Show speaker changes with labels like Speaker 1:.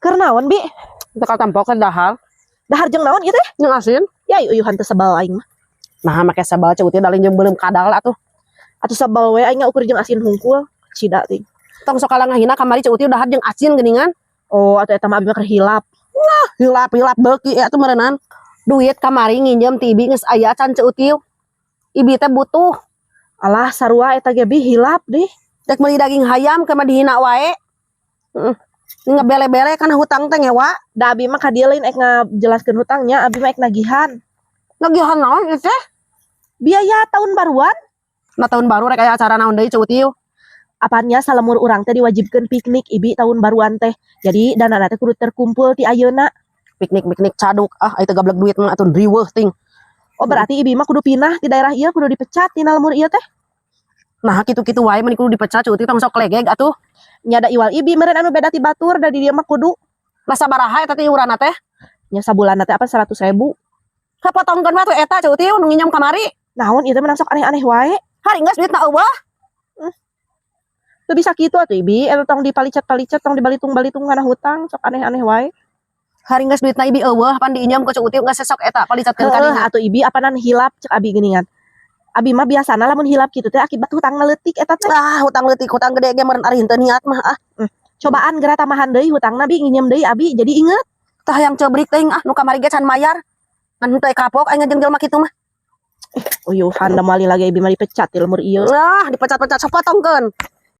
Speaker 1: Keur naon, Bi?
Speaker 2: Teu katempo keur dahar.
Speaker 1: Dahar jeung naon ieu teh?
Speaker 2: Jeung asin.
Speaker 1: Ya, uyuhan teu sebel aing mah.
Speaker 2: Nah, make sebel Ceu Uti, daling jeung beuleum kadal atuh.
Speaker 1: Atuh sebel we aing ukur jeung asin hungkul. Cida ting.
Speaker 2: Tong sok kalah ngahina, kamari Ceu Uti dahar jeung asin geuningan.
Speaker 1: Oh, atuh eta mah abi mah keur hilap.
Speaker 2: Hilap hilap beuki atuh meureunan. Duit kamari nginjem ti Ibi geus aya can, Ceu Uti? Ibi teh butuh.
Speaker 1: Alah, sarua eta ge, Bi, hilap deh.
Speaker 2: Dek meuli daging hayam ke mah dihina wae. Heeh. Ngebele-bele kana hutang teh ngewa.
Speaker 1: Da abi mah ka dieu lain ek ngajelaskeun hutangnya, abi mah ek nagihan.
Speaker 2: Nagihan naon ieu teh?
Speaker 1: Biaya tahun baruan.
Speaker 2: Nah, tahun baru rek aya acara naon deui, Ceu Uti?
Speaker 1: Apannya salemur urang teh diwajibkeun piknik, Ibi, tahun baruan teh. Jadi dana teh kudu terkumpul ti ayeuna.
Speaker 2: Piknik-piknik caduk ah, itu gablek duit mah atuh riweuh ting.
Speaker 1: Oh, berarti Ibi mah kudu pindah di daerah ieu, kudu dipecat tina lemur ieu teh.
Speaker 2: Nah, kitu-kitu wae meni kudu dipecat, Ceu Uti, tong sok legeg atuh.
Speaker 1: Nya da iwal Ibi meureun anu beda ti batur, da di dieu mah kudu.
Speaker 2: Lah, sabaraha eta teh iuranna teh?
Speaker 1: Nya sabulan teh apa 100.000.
Speaker 2: Kapotongkeun mah tuh eta, Ceu Uti, nu nginjem kamari.
Speaker 1: Naon ieu teh menang sok aneh-aneh wae.
Speaker 2: Hari geus duitna euweuh.
Speaker 1: Teu bisa kitu atuh, Ibi, eta tong dipalicet-palicet, tong dibalitung-balitung kana hutang, sok aneh-aneh wae.
Speaker 2: Hari geus duitna Ibi euweuh, pan diinjem ku Ceu Uti geus sesok eta palicetkeun ka
Speaker 1: Heueuh
Speaker 2: dinya.
Speaker 1: Atuh Ibi, apanan hilap cek abi geuningan. Abi mah biasana lamun hilap kitu teh akibat hutang leutik eta teh.
Speaker 2: Ah, hutang leutik, hutang gede ge meureun ari henteu niat mah ah.
Speaker 1: Cobaan geura tambahan deui hutangna, Bi, nginjem deui abi jadi inget.
Speaker 2: Tah, yang cebrik teuing ah, nu kamari ge can mayar. Ngan henteu kapok aing jeung jelema kitu mah.
Speaker 1: Uyuhan da moal lagi abi mah dipecat ti lemur ieu.
Speaker 2: Ah, dipecat-pecat, sok potongkeun.